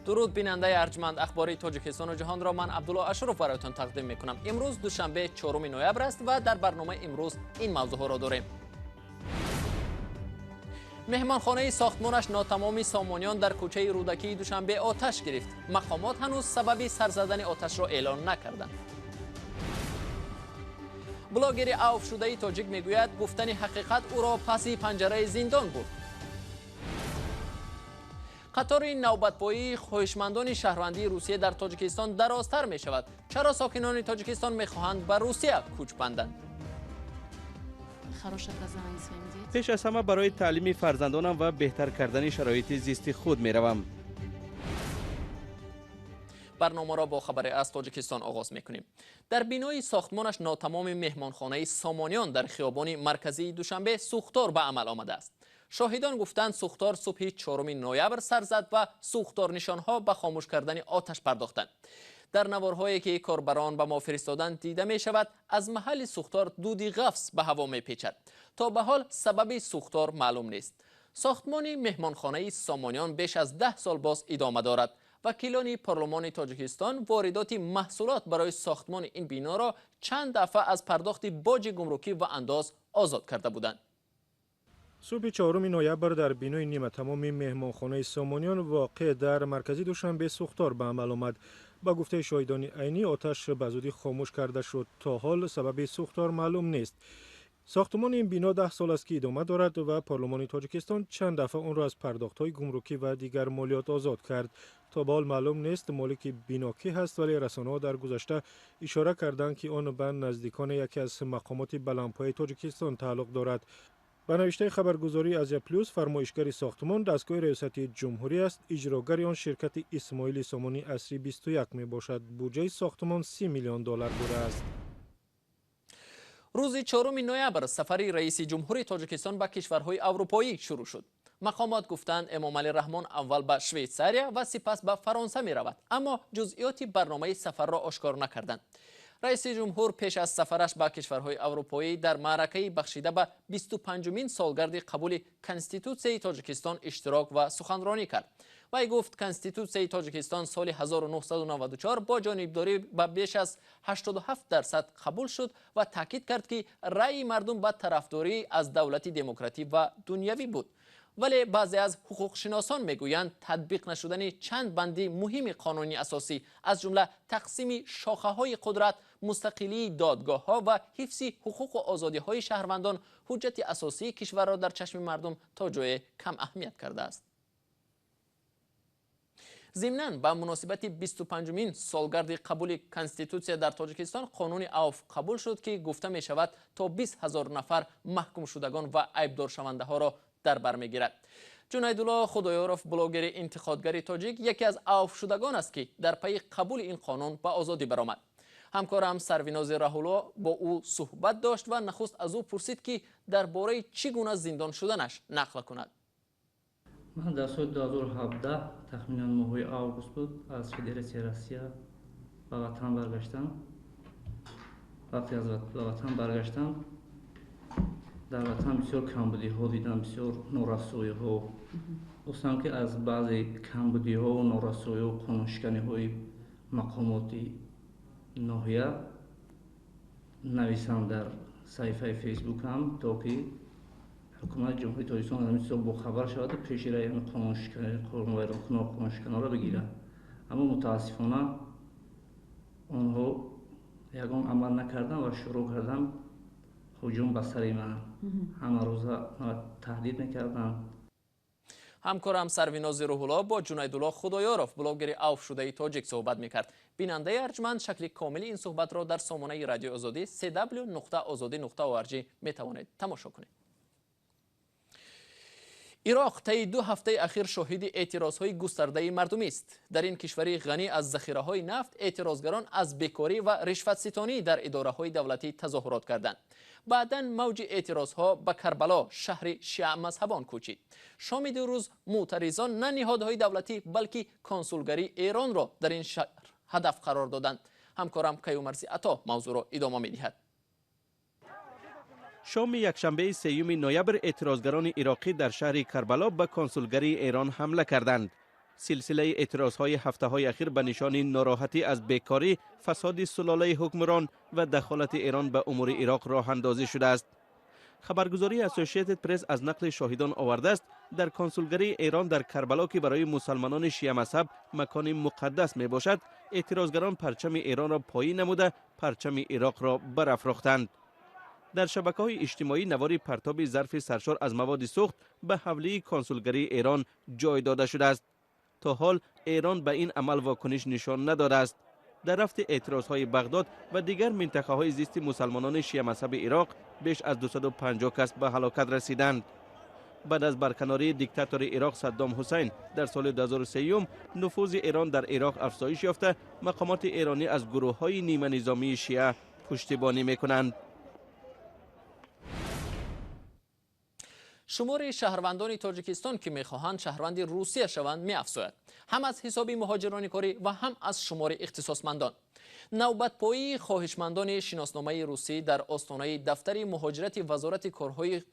Дуруд, бинандаи арҷманд. Ахбори Тоҷикистону ҷаҳонро ман, Абдулло Ашуров, бароятон тақдим мекунам. Имрӯз душанбе, 4 ноябр аст ва дар барномаи имрӯз ин мавзӯъҳоро дорем. Меҳмонхонаи сохтмонаш нотамоми Сомониён дар кӯчаи Рӯдакии Душанбе оташ гирифт. Мақомот ҳанӯз сабаби сар задани оташро эълон накарданд. Блогери авфшудаи тоҷик мегӯяд, гуфтани ҳақиқат ӯро паси панҷараи зиндон бурд. Қатори навбатпоии хоҳишмандони шаҳрвандии Русия дар Тоҷикистон дарозтар мешавад. Чаро сокинони Тоҷикистон мехоҳанд ба Русия кӯч банданд? Пеш аз ҳама барои таълими фарзандонам ва беҳтар кардани шароити зисти худ меравам. Барномаро бо хабаре аз Тоҷикистон оғоз мекунем. Дар бинои сохтмонаш нотамоми меҳмонхонаи Сомониён дар хиёбони марказии Душанбе сӯхтор ба амал омадааст. Шоҳидон гуфтанд, сӯхтор субҳи 4 ноябр сар зад ва сӯхторнишонҳо ба хомӯш кардани оташ пардохтанд. Дар наворҳое, ки корбарон ба мо фиристоданд, дида мешавад, аз маҳалли сӯхтор дуди ғафс ба ҳаво мепечад. То ба ҳол сабаби сӯхтор маълум нест. Сохтмони меҳмонхонаи Сомониён беш аз 10 сол боз идома дорад. Вакилони парлумони Тоҷикистон воридоти маҳсулот барои сохтмони ин биноро чанд дафъа аз пардохти боҷи гумрукӣ ва андоз озод карда буданд. Субҳи 4 ноябр дар бинои ниматамоми меҳмонхонаи Сомониён, воқеъ дар маркази Душанбе, сӯхтор ба амал омад. Ба гуфтаи шоҳидони айнӣ, оташ ба зудӣ хомӯш карда шуд. То ҳол сабаби сӯхтор маълум нест. Сохтмони ин бино 10 сол аст, ки идома дорад ва парлумони Тоҷикистон чанд дафъа онро аз пардохтҳои гумрукӣ ва дигар молиёт озод кард. То ба ҳол маълум нест, молики бино кӣ ҳаст, вале расонаҳо дар гузашта ишора карданд, ки он ба наздикони яке аз мақомоти баландпояи Тоҷикистон тааллуқ дорад. Ба навиштаи хабаргузории Азия Плюс, фармоишгари сохтмон дастгоҳи Раёсати Ҷумҳурӣ аст. Иҷрогари он ширкати Исмоили Сомонии асри 21 мебошад. Буҷаи сохтмон 30 миллион доллар будааст. Рӯзи 4 ноябр сафари раиси ҷумҳури Тоҷикистон ба кишварҳои аврупоӣ шурӯъ шуд. Мақомот гуфтанд, Эмомалӣ Раҳмон аввал ба Швейтсария ва сипас ба Фаронса меравад, аммо ҷузъиёти барномаи сафарро ошкор накарданд. Раиси ҷумҳур пеш аз сафараш ба кишварҳои аврупоӣ дар маъракаи бахшида ба 25-умин солгарди қабули Конститутсияи Тоҷикистон иштирок ва суханронӣ кард. Вай гуфт, Конститутсияи Тоҷикистон соли 1994 бо ҷонибдорӣ ба беш аз 87% қабул шуд ва таъкид кард, ки раъйи мардум ба тарафдорӣ аз давлати демократӣ ва дунявӣ буд. Вале баъзе аз ҳуқуқшиносон мегӯянд, татбиқ нашудани чанд банди муҳими қонуни асосӣ, аз ҷумла тақсими шохаҳои қудрат, мустақилии додгоҳҳо ва ҳифзи ҳуқуқу озодиҳои шаҳрвандон, ҳуҷҷати асосии кишварро дар чашми мардум то ҷое кам аҳамият кардааст. Зимнан, ба муносибати 25-умин солгарди қабули Конститутсия дар Тоҷикистон қонуни авф қабул шуд, ки гуфта мешавад, то 20 ҳазор нафар маҳкумшудагон ва айбдоршавандаҳоро дар бар мегирад. Ҷунайдулло Худоёров, блогери интиқодгари тоҷик, яке аз авфшудагон аст, ки дар пайи қабули ин қонун ба озодӣ баромад. Ҳамкорам Сарвинози Раҳулло бо ӯ суҳбат дошт ва нахуст аз ӯ пурсид, ки дар бораи чӣ гуна зиндон шуданаш нақл кунад. Ман дар соли 2017, тахминан моҳҳои август буд, аз Федератсияи Россия ба ватан баргаштам. Вақте аз ба ватан баргаштам, дар ватан бисёр камбудиҳо дидам, бисёр норасоиҳо. Хостам, ки аз баъзе камбудиҳову норасоиҳо, қонуншиканиҳои мақомоти ноҳия нависам дар саҳифаи Фейсбукам, то ки ҳукумати Ҷумҳурии Тоҷикистон аз ҳамин чизо бохабар шаваду пеши раи қонуншиканҳоро бигирад. Аммо мутаассифона онҳо ягон амал накарданд ва шурӯъ карданд ҳуҷум ба сари ман. Ҳамарӯза таҳдид мекарданд. Ҳамкорам Сарвинози Рӯҳулло бо Ҷунайдулло Худоёров, блогери авфшудаи тоҷик, суҳбат мекард. Бинандаи арҷманд, шакли комили ин суҳбатро дар сомонаи Радиои Озодӣ cw.ozodi.org метавонед тамошо кунед. Ироқ таи 2 ҳафтаи ахир шоҳиди эътирозҳои густардаи мардумист. Дар ин кишвари ғанӣ аз захираҳои нафт эътирозгарон аз бекорӣ ва ришватситонӣ дар идораҳои давлатӣ тазоҳурот карданд. Баъдан мавҷи эътирозҳо ба Карбало, шаҳри шиамазҳабон, кӯчид. Шоми дирӯз мӯътаризон на ниҳодҳои давлатӣ, балки консулгарии Эронро дар ин шаҳр ҳадаф қарор доданд. Ҳамкорам Каюмарзи Ато мавзӯъро идома медиҳад. Шоми якшанбеи 3 ноябр эътирозгарони ироқӣ дар шаҳри Карбало ба консулгарии Эрон ҳамла карданд. Силсилаи эътирозҳои ҳафтаҳои ахир ба нишони нороҳатӣ аз бекорӣ, фасоди сулолаи ҳукмрон ва дахолати Эрон ба умури Ироқ роҳандозӣ шудааст. Хабаргузории Ассошиэйтед Пресс аз нақли шоҳидон овардааст, дар консулгарии Эрон дар Карбало, ки барои мусалмонони шиамазҳаб макони муқаддас мебошад, эътирозгарон парчами Эронро поин намуда, парчами Ироқро барафрохтанд. Дар шабакаҳои иҷтимоӣ навори партоби зарфи саршор аз маводи сӯхт ба ҳавлии консулгарии Эрон ҷой дода шудааст. То ҳол Эрон ба ин амал вокуниш нишон надодааст. Дар рафти эътирозҳои Бағдод ва дигар минтақаҳои зисти мусалмонони шиамазҳаби Ироқ беш аз 250 кас ба ҳалокат расиданд. Баъд аз барканории диктатори Ироқ Саддом Ҳусайн дар соли 2003, нуфузи Эрон дар Ироқ афзоиш ёфта, мақомоти эронӣ аз гурӯҳҳои ниманизомии шиа пуштибонӣ мекунанд. Шумори шаҳрвандони Тоҷикистон, ки мехоҳанд шаҳрванди Русия шаванд, меафзояд, ҳам аз ҳисоби муҳоҷирони корӣ ва ҳам аз шумори ихтисосмандон. Навбатпоии хоҳишмандони шиносномаи русӣ дар остонаи дафтари муҳоҷирати Вазорати корҳои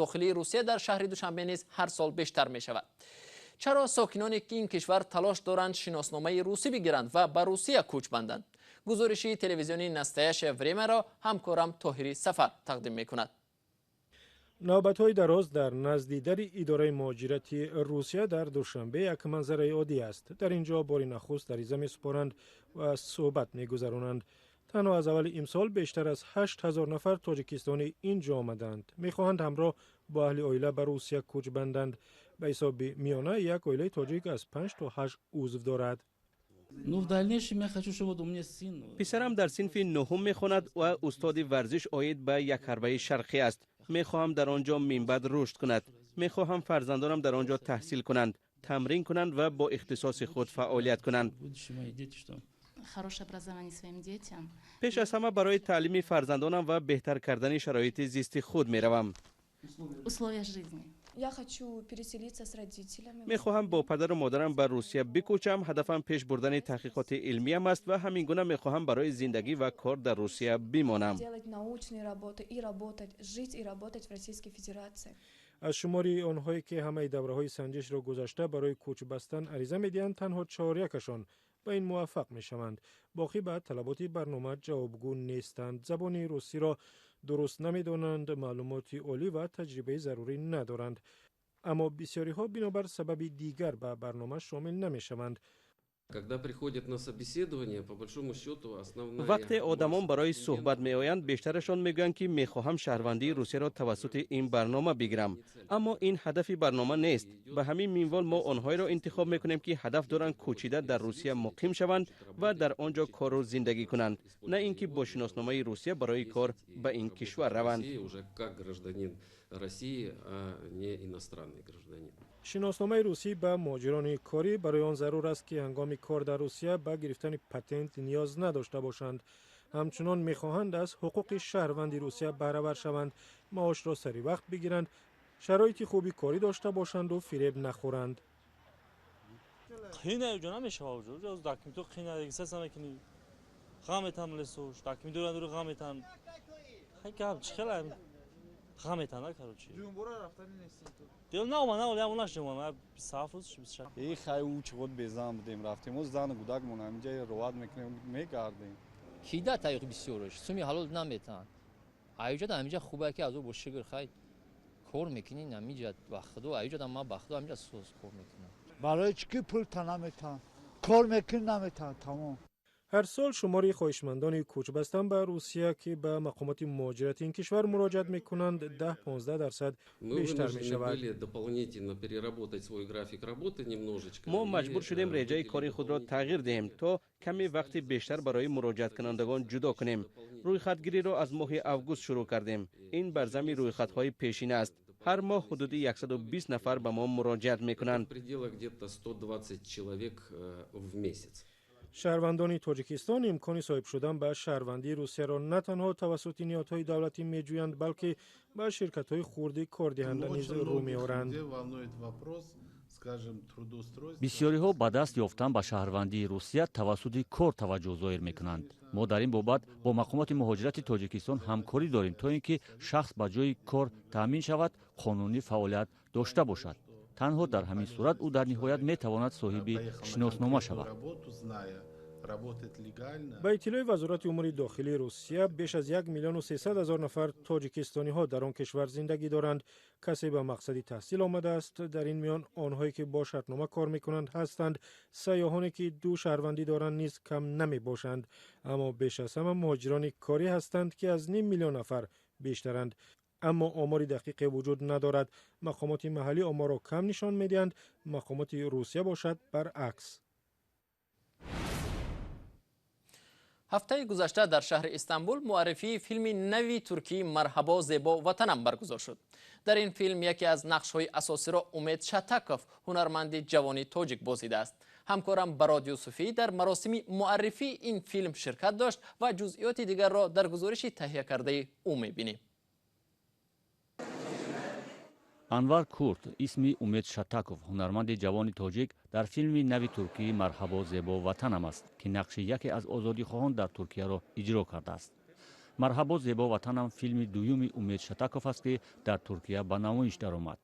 дохилии Русия дар шаҳри Душанбе низ ҳар сол бештар мешавад. Чаро сокинони ин кишвар талош доранд шиносномаи русӣ бигиранд ва ба Русия кӯч банданд? Гузориши телевизиони Настоящее времяро ҳамкорам Тоҳири Сафар тақдим мекунад. Навбатҳои дароз дар назди дари идораи муҳоҷирати Русия дар Душанбе як манзараи оддӣ аст. Дар ин ҷо бори нахуст ариза месупоранд ва суҳбат мегузаронанд. Танҳо аз аввали имсол бештар аз 8000 нафар тоҷикистонӣ ин ҷо омаданд. Мехоҳанд ҳамроҳ бо аҳли оила ба Русия кӯч банданд. Ба ҳисоби миёна як оилаи тоҷик аз 5 то 8 узв дорад. Писарам дар синфи нуҳум мехонад ва устоди варзиш оид ба якҳарбаи шарқӣ аст. Мехоҳам дар он ҷо минбаъд рушд кунад. Мехоҳам фарзандонам дар он ҷо таҳсил кунанд, тамрин кунанд ва бо ихтисоси худ фаъолият кунанд. Пеш аз ҳама барои таълими фарзандонам ва беҳтар кардани шароити зисти худ меравам. Мехоҳам бо падару модарам ба Русия бикӯчам. Ҳадафам пеш бурдани таҳқиқоти илмиям аст ва ҳамин гуна мехоҳам барои зиндагӣ ва кор дар Русия бимонам. Аз шумори онҳое, ки ҳамаи давраҳои санҷишро гузашта барои кӯч бастан ариза медиҳанд, танҳо чорякашон ба ин муваффақ мешаванд. Боқӣ ба талаботи барнома ҷавобгӯ нестанд, забони русиро дуруст намедонанд, маълумоти олӣ ва таҷрибаи зарурӣ надоранд. Аммо бисёриҳо бинобар сабаби дигар ба барнома шомил намешаванд. Вақте одамон барои суҳбат меоянд, бештарашон мегӯянд, ки мехоҳам шаҳрвандии Русияро тавассути ин барнома бигирам. Аммо ин ҳадафи барнома нест. Ба ҳамин минвол мо онҳоеро интихоб мекунем, ки ҳадаф доранд кӯчида дар Русия муқим шаванд ва дар он ҷо кору зиндагӣ кунанд, на ин ки бо шиносномаи Русия барои кор ба ин кишвар раванд. Шиносномаи русӣ ба муҳоҷирони корӣ барои он зарур аст, ки ҳангоми кор дар Русия ба гирифтани патент ниёз надошта бошанд. Ҳамчунон мехоҳанд аз ҳуқуқи шаҳрванди Русия баҳравар шаванд, маошро сари вақт бигиранд, шароити хуби корӣ дошта бошанду фиреб нахӯранд. Хай учғод безан будем, рафтем, оз зану гудакмон ҳаминҷа роват мекунем, мегардем. Кида тариқ бисёрш, суми ҳалол наметан. Аюҷа ҳаминҷа хубе, ки аз ӯ бо шукр хай кор мекунӣ, ҳаминҷа ба худо, аюҷа ман ба худо ҳаминҷа соз кор мекунам. Барои чӣ ки пул та наметан, кор мекунӣ наметан, тамом. Ҳар сол шумори хоҳишмандони кӯчбастан ба Русия, ки ба мақомоти муҳоҷирати ин кишвар муроҷиат мекунанд, 10-15% бештар мешавад. Мо маҷбур шудем реҷаи кори худро тағйир диҳем, то каме вақти бештар барои муроҷиаткунандагон ҷудо кунем. Рӯйхатгириро аз моҳи август шурӯъ кардем. Ин бар зами рӯйхатҳои пешина аст. Ҳар моҳ ҳудуди 120 нафар ба мо муроҷиат мекунанд. Шаҳрвандони Тоҷикистон имкони соҳиб шудан ба шаҳрвандии Русияро на танҳо тавассути ниҳодҳои давлатӣ меҷӯянд, балки ба ширкатҳои хурди кордиҳанда низ рӯ меоранд. Бисёриҳо ба даст ёфтан ба шаҳрвандии Русия тавассути кор таваҷҷӯҳ зоҳир мекунанд. Мо дар ин бобат бо мақомоти муҳоҷирати Тоҷикистон ҳамкорӣ дорем, то ин ки шахс ба ҷои кор таъмин шавад, қонунӣ фаъолият дошта бошад. Танҳо дар ҳамин сурат ӯ дар ниҳоят метавонад соҳиби шиноснома шавад. Ба иттилои Вазорати умури дохилии Русия, беш аз 1 300 000 нафар тоҷикистониҳо дар он кишвар зиндагӣ доранд. Касе ба мақсади таҳсил омадааст. Дар ин миён онҳое ки бо шартнома кор мекунанд ҳастанд. Сайёҳоне ки ду шаҳрвандӣ доранд низ кам намебошанд. Аммо беш аз ҳама муҳоҷирони корӣ ҳастанд, ки аз 0,5 миллион нафар бештаранд. Аммо омори дақиқе вуҷуд надорад. Мақомоти маҳаллӣ оморро кам нишон медиҳанд, мақомоти Русия бошад баръакс. Ҳафтаи гузашта дар шаҳри Истанбул муаррифии филми нави туркии «Марҳабо зебо ватанам» баргузор шуд. Дар ин филм яке аз нақшҳои асосиро Умед Шатаков, ҳунарманди ҷавони тоҷик, бозидааст. Ҳамкорам Барод Юсуфӣ дар маросими муаррифии ин филм ширкат дошт ва ҷузъиёти дигарро дар гузориши таҳиякардаи ӯ мебинем. Анвар Курт, исми Умед Шатаков, ҳунарманди ҷавони тоҷик, дар филми нави туркии «Марҳабо зебо ватанам» аст, ки нақши яке аз озодихоҳон дар Туркияро иҷро кардааст. «Марҳабо зебо ватанам» филми дуюми Умед Шатаков аст, ки дар Туркия ба намоиш даромад.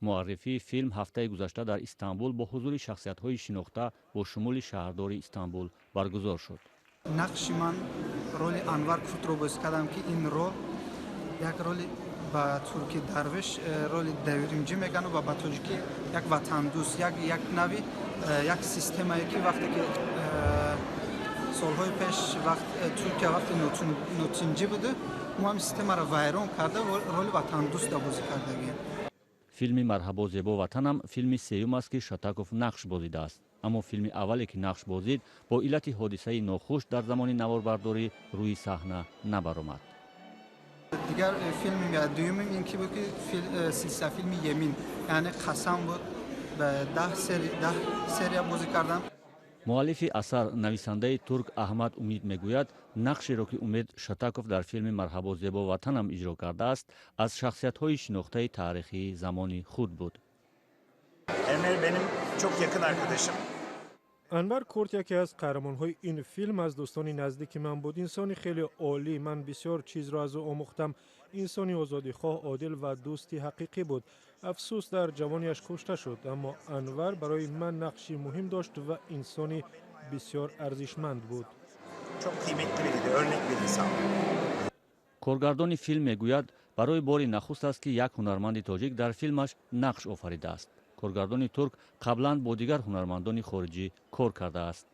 Муаррифии филм ҳафтаи гузашта дар Истанбул бо ҳузури шахсиятҳои шинохта бо шумули шаҳрдори Истанбул баргузор шуд. Нақши ман роли Анвар Куртро бозӣ кардам, ки ин рол як роли ба турки дарвеш, роли давримҷӣ мегӯянд ва ба тоҷикӣ як ватандӯст, як нави як системае, ки вақте ки солҳои пеш Туркия вақте нотинҷӣ буда, мо ҳам системаро вайрон карда, роли ватандӯста бозӣ кардагием. Филми «Марҳабо зебо ватанам» филми сеюм аст, ки Шатаков нақш бозидааст. Аммо филми аввале ки нақш бозид, бо иллати ҳодисаи нохуш дар замони наворбардорӣ рӯи саҳна набаромад. Дигар филми дуюмим ин ки буд, ки силсила филми «Емин», яъне қасам буд, ба 10 серия бозӣ кардам. Муаллифи асар, нависандаи турк Аҳмад Умид мегӯяд, нақшеро, ки Умед Шатаков дар филми «Марҳабо зебо ватанам» иҷро кардааст, аз шахсиятҳои шинохтаи таърихии замони худ буд. Анвар Курт яке аз қаҳрамонҳои ин филм аз дӯстони наздики ман буд. Инсони хеле олӣ, ман бисёр чизро аз ӯ омӯхтам. Инсони озодихоҳ, одил ва дӯсти ҳақиқӣ буд. Афсӯс, дар ҷавониаш кушта шуд, аммо Анвар барои ман нақши муҳим дошт ва инсони бисёр арзишманд буд. Коргардони филм мегӯяд, барои бори нахуст аст, ки як ҳунарманди тоҷик дар филмаш нақш офаридааст. Коргардони турк қаблан бо дигар ҳунармандони хориҷӣ кор кардааст.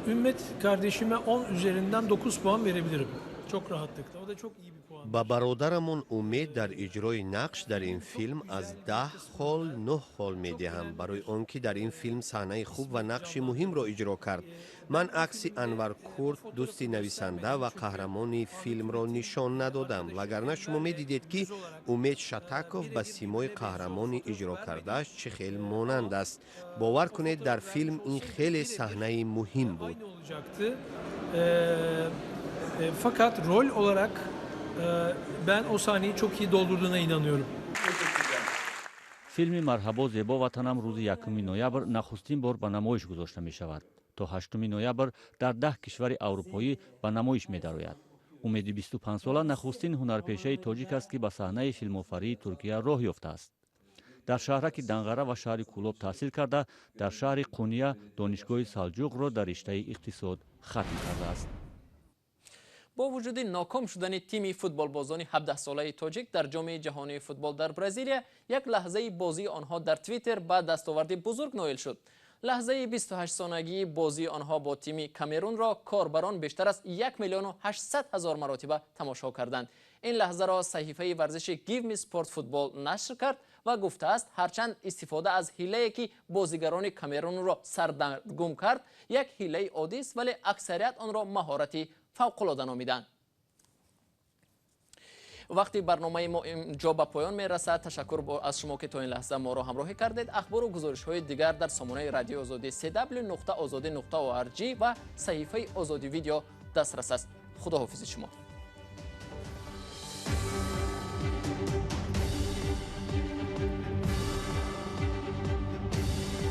Ümmet kardeşime 10 üzerinden 9 puan verebilirim. Çok rahatlıkla. O da çok iyi bir puan. Ба бародарамон Умед дар иҷрои нақш дар ин филм аз 10 хол 9 хол медиҳам, барои он ки дар ин филм саҳнаи хуб ва нақши муҳимро иҷро кард. Ман акси Анвар Курт, дӯсти нависанда ва қаҳрамони филмро нишон надодам, вагарна шумо медидед, ки Умед Шатаков ба симои қаҳрамони иҷро кардааш чӣ хел монанд аст. Бовар кунед, дар филм ин хеле саҳнаи муҳим буд. Fakat rol olarak ben o sahneyi çok iyi doldurduğuna inanıyorum. Филми «Марҳабо зебо ватанам» рӯзи 1 ноябр нахустин бор ба намоиш гузошта мешавад. То 8 ноябр дар 10 кишвари аврупоӣ ба намоиш медарояд. Умеди 25-сола нахустин ҳунарпешаи тоҷик аст, ки ба саҳнаи филмофарии Туркия роҳ ёфтааст. Дар шаҳраки Данғара ва шаҳри Кӯлоб таҳсил карда, дар шаҳри Қуния донишгоҳи Салҷуқро дар риштаи иқтисод хатм кардааст. Бо вуҷуди ноком шудани тими футболбозони 17-солаи тоҷик дар Ҷоми ҷаҳонии футбол дар Бразилия, як лаҳзаи бозии онҳо дар Твиттер ба дастоварди бузург ноил шуд. Лаҳзаи 28-сонагии бозии онҳо бо тими Камерунро корбарон бештар аз 1 800 000 маротиба тамошо карданд. Ин лаҳзаро саҳифаи варзиши Give Me Sport Football нашр кард ва гуфтааст, ҳарчанд истифода аз ҳилае, ки бозигарони Камерунро сардаргум кард, як ҳилаи оддист, вале аксарият онро маҳорати фавқулода номиданд. Вақти барномаи мо инҷо ба поён мерасад. Ташаккур аз шумо, ки то ин лаҳза моро ҳамроҳӣ кардед. Ахбору гузоришҳои дигар дар сомонаи Радиои Озодӣ cw.ozodi.org ва саҳифаи Озодӣ Видео дастрас аст. Худоҳофизи шумо.